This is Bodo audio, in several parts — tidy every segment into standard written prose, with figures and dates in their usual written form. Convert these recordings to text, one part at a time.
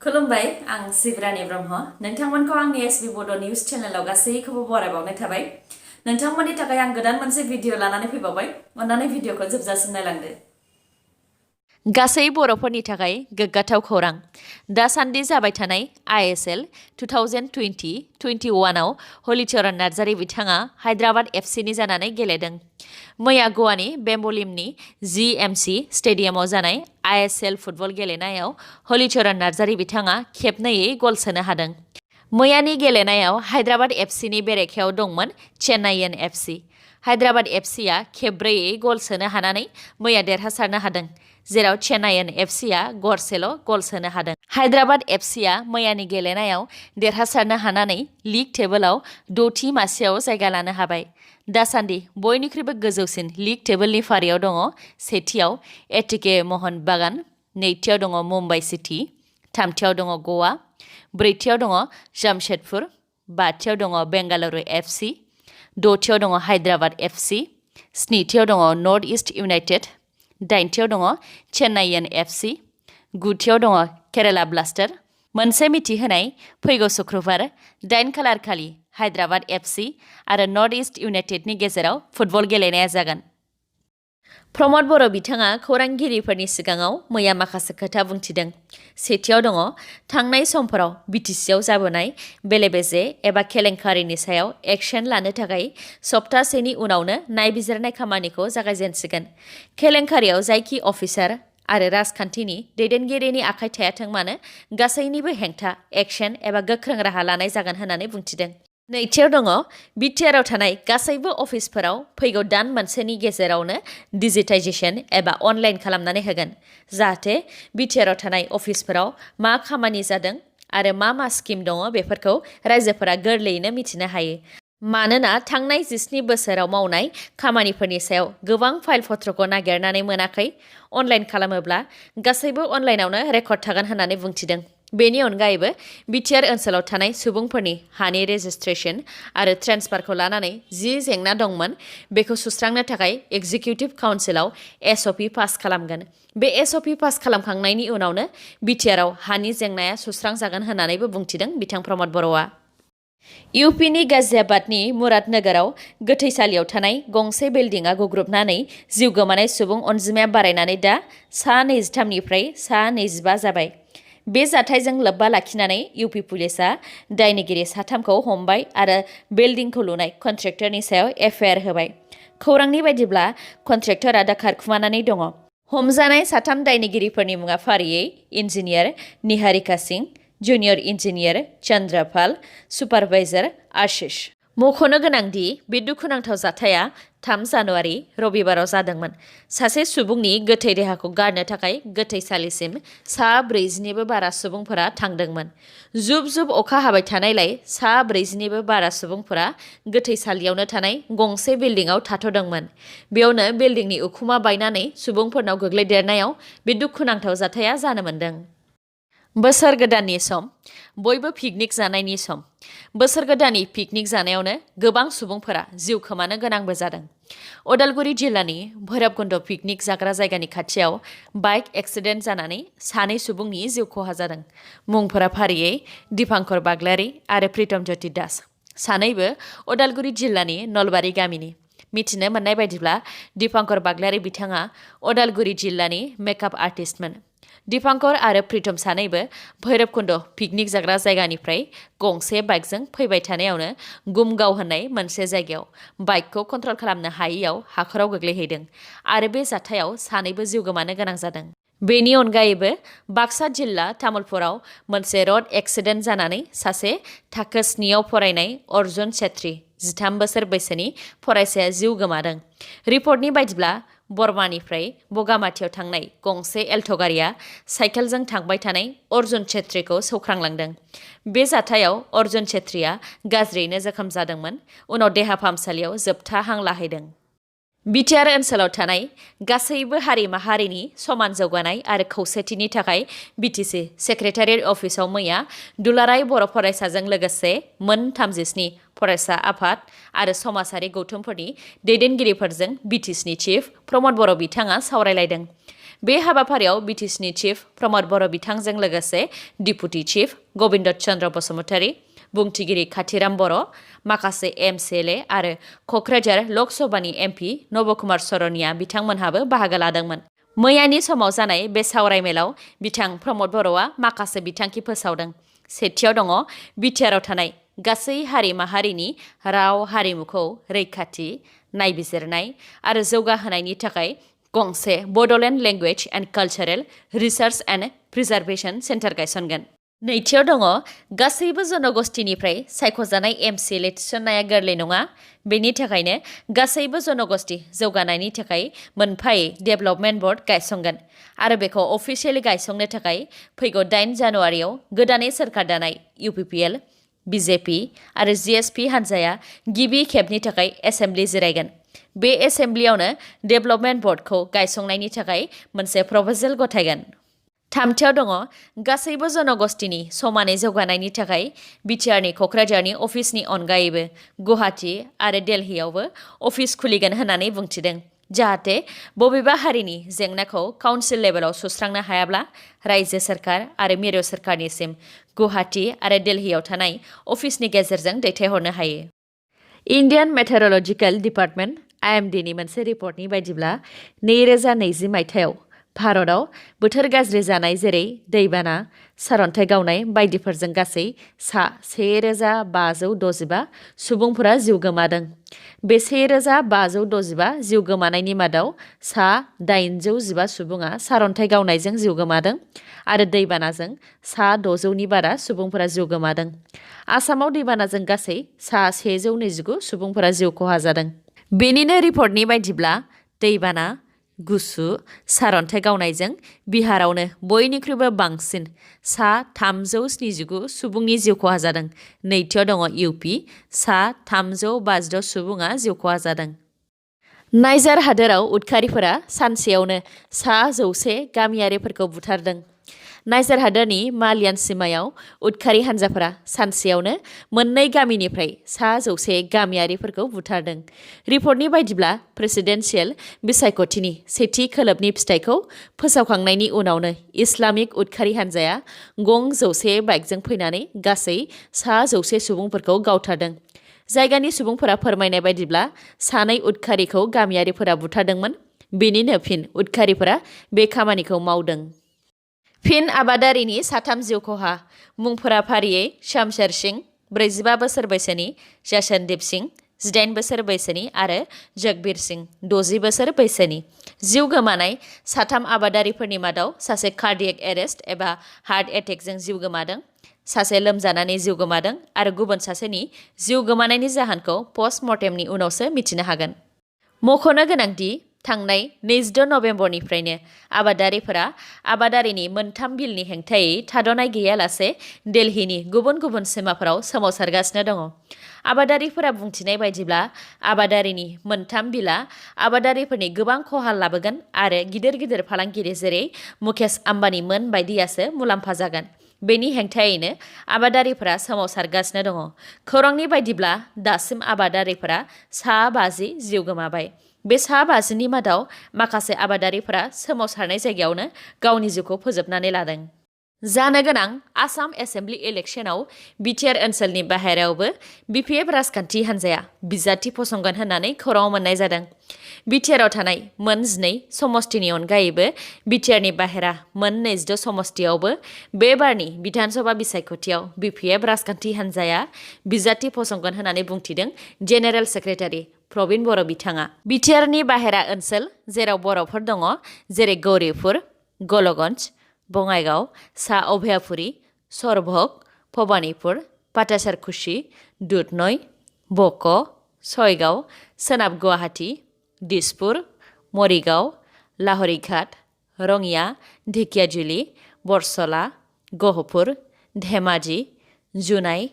खुलुमबाय आं सिब्रानि ब्रह्म नोंथांमोनखौ आंनि एसबी बड' निउज चेनेलाव गासैखौबो बरायबावनाय थाबाय। नोंथांमोननि थाखाय आं गोदान मोनसे भिडिअ लानानै फैबावबाय। अन्नानै भिडिअखौ जोबजासिम नायलांदो। गासै बर'फोरनि थाखाय गोग्गाथाव खौरां। दासान्दि जाबाय थानाय ISL 2020-21 आव हलिचरन नार्जारी बिथाङा हायद्राबाद एफसीनि जानानै गेलेदों। मैया गवानि बेम्बलिमनि GMC स्टेडियामाव जानाय ISL फुटबल गेलेनायाव हलिचरन नार्जारी बिथाङा खेबनैयै गल सोनो हादों। मैयानि गेलेनायाव हायद्राबाद एफसीनि बेरेखायाव दंमोन चेन्नाइयन एफसी। हायद्राबाद एफसीआ खेबब्रैयै गल सोनो हानानै मैया देरहासारनो हादों, जेराव चेन्नाइयन एफसीआ गरसेल' गल सोनो हादों। हायद्राबाद एफसीआ मैयानि गेलेनायाव देरहासारनो हानानै लीग टेबोलाव 6थि मासियाव जायगा लानो हाबाय। दासान्दि बयनिख्रुइबो गोजौसिन लीग टेबोलनि फारियाव दङ। सेथियाव एटिके महन बागान, नैथियाव दङ मुम्बाइ सिटी, थामथियाव दङ गवा, ब्रैथियाव दङ जामशेदपुर, बाथियाव दङ बेंगालुरु एफसी, द'थियाव दङ हायद्राबाद एफसी, स्निथियाव दङ नर्थ इस्ट इउनाइटेड, दाइनथियाव दङ चेन्नाइयन एफसी, गुथियाव दङ केराला ब्लास्टार। मोनसे मिथिहोनाय, फैगौ शुक्रबार 8 खालार खालि हायद्राबाद एफसी आरो नर्थ इस्ट इउनाइटेडनि गेजेराव फुटबल गेलेनाया जागोन। प्रमद बर' बिथाङा खौरांगिरिफोरनि सिगाङाव मैया माखासे खोथा बुंथिदों। सेथियाव दङ थांनाय समफोराव बिटिसिआव जाबोनाय बेले-बेजे एबा केलेंकारिनि सायाव एक्शन लानो थाखाय सप्तासेनि उनावनो नायबिजिरनाय खामानिखौ जागायजेनसिगोन। केलेंकारियाव जायखि अफिसार आरो राजखान्थिनि दैदेनगिरिनि आखाइ थायाथों मानो गासैनिबो हेंथा एक्शन एबा गोख्रों राहा लानाय जागोन होननानै बुंथिदों। नैथियाव दङ बिटिआरआव थानाय गासैबो अफिसफोराव फैगौ दान मोनसेनि गेजेरावनो डिजिटाइजेशन एबा अनलाइन खालामनानै होगोन, जाहाथे बिटिआरआव थानाय अफिसफोराव मा खामानि जादों आरो मा स्किम दङ बेफोरखौ रायजोफोरा गोरलैयैनो मिथिनो हायो। मानोना थांनाय 17 बोसोराव मावनाय खामानिफोरनि सायाव गोबां फाइल पत्रखौ नागिरनानै मोनाखै। अनलाइन खालामोब्ला गासैबो अनलाइनावनो रेकर्ड थागोन होननानै बुंथिदों। बेनि अनगायैबो बिटिआर ओनसोलाव थानाय सुबुंफोरनि हानि रेजिस्ट्रेशन आरो ट्रेन्सफारखौ लानानै जि जेंना दंमोन बेखौ सुस्रांनो थाखाय एग्जिकिउटिभ काउन्सिलाव SOP पास खालामगोन। बे SOP पास खालामखांनायनि उनावनो बिटिआरआव हानि जेंनाया सुस्रांजागोन होननानैबो बुंथिदों बिथां प्रमद बर'आ। इउपिनि गाजियाबादनि मुराद नोगोराव गोथैसालियाव थानाय गंसे बिल्डिंआ गुग्रुबनानै जिउ गोमानाय सुबुं अनजिमाया बारायनानै दा सा 23 निफ्राय सा 25 जाबाय। बे जाथायजों लोब्बा लाखिनानै इउपि पुलिसआ दायनिगिरि साथामखौ हमबाय आरो बिल्डिंखौ लुनाय कन्ट्रेक्टरनि सायाव FIR होबाय। खौरांनि बायदिब्ला कन्ट्रेक्टरआ दा खारखुमानानै दङ। हमजानाय साथाम दायनिगिरिफोरनि मुङा फारियै engineer Niharika Singh, junior engineer Chandrapal, supervisor Ashish. मख'नो गोनांदि बे दुखुनांथाव जाथाया 3 जानुवारि रबिबाराव जादोंमोन। सासे सुबुंनि गोथै देहाखौ गारनो थाखाय गोथैसालिसिम सा 40निबो बारा सुबुंफोरा थांदोंमोन। जुब जुब अखा हाबाय थानायलाय सा 40निबो बारा सुबुंफोरा गोथैसालियावनो थानाय गंसे बिल्डिंआव थाथ'दोंमोन। बेयावनो बिल्डिंनि उखुमा बायनानै सुबुंफोरनाव गोग्लैदेरनायाव बे दुखुनांथाव जाथाया जानो मोन्दों। बोसोर गोदाननि सम, बयबो पिकनिक जानायनि सम। बोसोर गोदाननि पिकनिक जानायावनो गोबां सुबुंफोरा जिउ खोमानो गोनांबो जादों। उदालगुरि जिल्लानि भैरबकुन्द पिकनिक जाग्रा जायगानि खाथियाव बाइक एक्सिडेन्ट जानानै 2 सुबुंनि जिउ खहा जादों। मुंफोरा फारियै दीपांकर बाग्लारी आरो प्रीतम ज्योति दास, सानैबो उदालगुरि जिल्लानि नलबारि गामिनि। मिथिनो मोननाय बायदिब्ला दीपांकर बाग्लारी बिथाङा उदालगुरि जिल्लानि मेकआप आर्टिस्टमोन। दीपांकर आरो प्रीतम सानैबो भैरबकुन्द पिकनिक जाग्रा जायगानिफ्राय गंसे बाइकजों फैबाय थानायावनो गुमगाव होननाय मोनसे जायगायाव बाइकखौ कन्ट्रल खालामनो हायैयाव हाखराव गोग्लैहैदों आरो बे जाथायाव सानैबो जिउ गोमानो गोनां जादों। बेनि अनगायैबो बाक्सा जिल्ला तामुलपुराव मोनसे रड एक्सिडेन्ट जानानै सासे थाखो 7आव फरायनाय अर्जुन छेत्री 13 बोसोर बैसोनि फरायसाया जिउ गोमादों। रिपर्टनि बायदिब्ला बरमानिफ्राय बगामाथियाव थांनाय गंसे एल्ट' गारिया साइकेलजों थांबाय थानाय अर्जुन छेत्रीखौ सौख्रांलांदों। बे जाथायाव अर्जुन छेत्रीया गाज्रियैनो जोखोम जादोंमोन, उनाव देहा फाहामसालियाव जोबथा हां लाहैदों। बिटिआर ओनसोलाव थानाय गासैबो हारि माहारिनि समान जौगानाय आरो खौसेथिनि थाखाय बिटिसि सेक्रेटारियेट अफिसाव मैया दुलाराय बर' फरायसाजों लोगोसे मोन 37 फरायसा आफाद आरो समाजारि गौथुमफोरनि दैदेनगिरिफोरजों बिटिसिनि चिफ प्रमद बर' बिथाङा सावरायलायदों। बे हाबाफारियाव बिटिसिनि चिफ प्रमद बर' बिथांजों लोगोसे डिपुटि चिफ गबिन्द चन्द्र बसुमतारी, बुंथिगिरि खाथिराम बर', माखासे एमसिएलए आरो क'क्राझार लकसभानि एमपि नबकुमार सरनिया बिथांमोनहाबो बाहागो लादोंमोन। मैयानि समाव जानाय बे सावरायमेलाव बिथां प्रमद बर'आ माखासे बिथांखि फोसावदों। सेथियाव दङ बिटिआरआव थानाय गासै हारि माहारिनि राव हारिमुखौ रैखाथि, नायबिजिरनाय आरो जौगाहोनायनि थाखाय गंसे Bodoland language and cultural research and preservation centre गायसनगोन। नैथियाव दङ गासैबो जनगोष्ठीनिफ्राय सायख'जानाय एमसिएलए थिसननाया गोरलै नङा। बेनि थाखायनो गासैबो जनगोष्ठी जौगानायनि थाखाय मोनफायै डेभेलपमेन्ट बर्ड गायसनगोन आरो बेखौ अफिसियेलि गायसंनो थाखाय फैगौ 8 जानुवारियाव गोदानै सोरखार दानाय इउपिपिएल, बिजेपि आरो जिएसपि हान्जाया गिबि खेबनि थाखाय एसेम्ब्लि जिरायगोन। बे एसेम्ब्लियावनो डेभेलपमेन्ट बर्डखौ गायसंनायनि थाखाय मोनसे प्रप'जेल गथायगोन। थामथियाव दङ गासैबो जनगोष्ठीनि समानै जौगानायनि थाखाय बिटिआरनि क'क्राझारनि अफिसनि अनगायैबो गुवाहाटी आरो दिल्लीयावबो अफिस खुलिगोन होननानै बुंथिदों, जाहाथे बबेबा हारिनि जेंनाखौ काउन्सिल लेभेलाव सुस्रांनो हायाब्ला रायजो सोरखार आरो मिरु सोरखारनिसिम गुवाहाटी आरो दिल्लीयाव थानाय अफिसनि गेजेरजों दैथायहरनो हायो। इन्डियान मेटेरलजिकेल डिपार्टमेन्ट IMDनि मोनसे रिपर्टनि बायदिब्ला 2020 मायथाइयाव भारतआव बोथोर गाज्रि जानाय जेरै दैबाना, सारअन्थाइ गावनाय बायदिफोरजों गासै सा 1565 सुबुंफोरा जिउ गोमादों। बे 1565 जिउ गोमानायनि मादाव सा 815 सुबुङा सारअन्थाइ गावनायजों जिउ गोमादों आरो दैबानाजों सा 600नि बारा सुबुंफोरा जिउ गोमादों। आसामाव दैबानाजों गासै सा 129 सुबुंफोरा जिउ खहा जादों। बेनिनो रिपर्टनि बायदिब्ला दैबाना, गुसु, सारअन्थाइ गावनायजों बिहारावनो बयनिख्रुइबो बांसिन सा 379 सुबुंनि जिउ खहा जादों। नैथियाव दङ इउपि, सा 356 सुबुङा जिउ खहा जादों। नाइजार हादोराव उदखारिफोरा सानसेयावनो सा 100 गामियारिफोरखौ बुथारदों। नाइजार हादोरनि मालियान सिमायाव उदखारि हान्जाफोरा सानसेयावनो मोननै गामिनिफ्राय सा 100 गामियारिफोरखौ बुथारदों। रिपर्टनि बायदिब्ला प्रेसिडेन्सियेल बिसायख'थिनि सेथि खोलोबनि फिथाइखौ फोसावखांनायनि उनावनो इस्लामिक उदखारि हान्जाया गं 100 बाइकजों फैनानै गासै सा 100 सुबुंफोरखौ गावथारदों। जायगानि सुबुंफोरा फोरमायनाय बायदिब्ला सानै उदखारिखौ गामियारिफोरा बुथारदोंमोन। बेनिनो फिन उदखारिफोरा बे खामानिखौ मावदों। फिन आबादारिनि 3 जिउ खहा। मुंफोरा फारियै शमशेर सिंह 45 बोसोर बैसोनि, जशनदीप सिंह 18 बोसोर बैसोनि आरो जगबीर सिंह 60 बोसोर बैसोनि। जिउ गोमानाय 3 आबादारिफोरनि मादाव सासे कार्डियेक एरेस्ट एबा हार्ट एटेकजों जिउ गोमादों, सासे लोमजानानै जिउ गोमादों आरो गुबुन सासेनि जिउ गोमानायनि जाहोनखौ पस्टमर्टेमनि उनावसो मिथिनो हागोन। मख'नो गोनांदि थांनाय 22 नबेम्बरनिफ्रायनो आबादारिफोरा आबादारिनि 3 बिलनि हेंथायै थाद'नाय गैयालासे दिल्लीनि गुबुन गुबुन सिमाफोराव सोमावसारगासिनो दङ। आबादारिफोरा बुंथिनाय बायदिब्ला आबादारिनि 3 बिलआ आबादारिफोरनि गोबां खहा लाबोगोन आरो गिदिर गिदिर फालांगिरि जेरै मुकेश आम्बानी मोन बायदियासो मुलाम्फा जागोन। बेनि हेंथायैनो आबादारिफोरा सोमावसारगासिनो दङ। खौरांनि बायदिब्ला दासिम आबादारिफोरा सा 50 जिउ गोमाबाय। बे सा 50नि मादाव माखासे आबादारिफोरा सोमावसारनाय जायगायावनो गावनि जिउखौ फोजोबनानै लादों। जानो गोनां आसाम एसेम्ब्लि इलेक्शनाव बिटिआर ओनसोलनि बाहेरायावबो बिपिएफ राजखान्थि हान्जाया बिजाथि फसंगोन होननानै खौराङाव मोननाय जादों। बिटिआरआव थानाय मोन 12 समष्टिनि अनगायैबो बिटिआरनि बाहेरा मोन 22 समष्टियावबो बे बारनि बिधान सभा बिसायख'थियाव बिपिएफ राजखान्थि हान्जाया बिजाथि फसंगोन होननानै बुंथिदों जेनेरेल सेक्रेटारि प्रबिन बर' बिथाङा। बिटिआरनि बाहेरा ओनसोल जेराव बर'फोर दङ जेरै गौरीपुर, गलगन्ज, बङाइगाव, सा अभयापुरी, सरभग, भबानिपुर, पाटासारकुसि, दुधनৈ, बक', सयगाव, सोनाब गुवाहाटी, दिसपुर, मरिगाव, लाहरीघाट, रङिया, ढेकियाजुलि, बरसला, गहपुर, धेमाजि, जुनाई,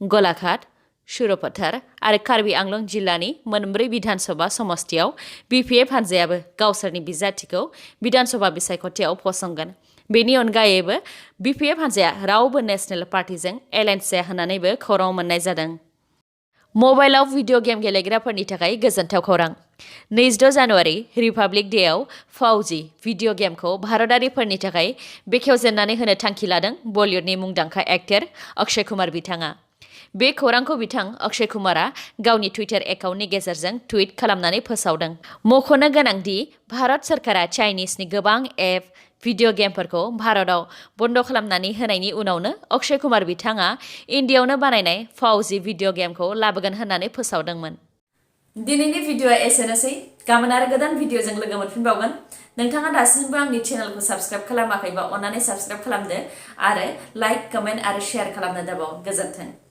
गलाघाट, सुरपथार आरो कार्बि आंलं जिल्लानि मोनब्रै बिधान सभा समष्टियाव बिपिएफ हान्जायाबो गावसोरनि बिजाथिखौ बिधान सभा बिसायख'थियाव फसंगोन। बेनि अनगायैबो बिपिएफ हान्जाया रावबो नेशनेल पार्टिजों एलायन्स जाया होननानैबो खौराङाव मोननाय जादों। मबाइलाव भिडिअ गेम गेलेग्राफोरनि थाखाय गोजोनथाव खौरां। 26 जानुवारि रिपाब्लिक डेआव फावजी भिडिअ गेमखौ भारतारिफोरनि थाखाय बेखेवजेननानै होनो थांखि लादों बलिउडनि मुंदांखा एक्टर अक्षय कुमार बिथाङा। बे खौरांखौ बिथां अक्षय कुमारा गावनि टुइटार एकाउन्टनि गेजेरजों टुइट खालामनानै फोसावदों। मख'नो गोनांदि भारत सोरखारा चाइनिसनि गोबां एप भिडिअ गेमफोरखौ भारताव बन्द खालामनानै होनायनि उनावनो अक्षय कुमार बिथाङा इन्डियायावनो बानायनाय फावजी भिडिअ गेमखौ लाबोगोन होननानै फोसावदोंमोन। दिनैनि भिडिअआ एसेनोसै। गाबोन आरो गोदान भिडिअजों लोगो मोनफिनबावगोन। नोंथाङा दासिमबो आंनि चेनेलखौ साबस्क्राइब खालामाखैबा अन्नानै साबस्क्राइब खालामदो आरो लाइक, कमेन्ट आरो शेयार खालामनो दाबाव। गोजोन्थों।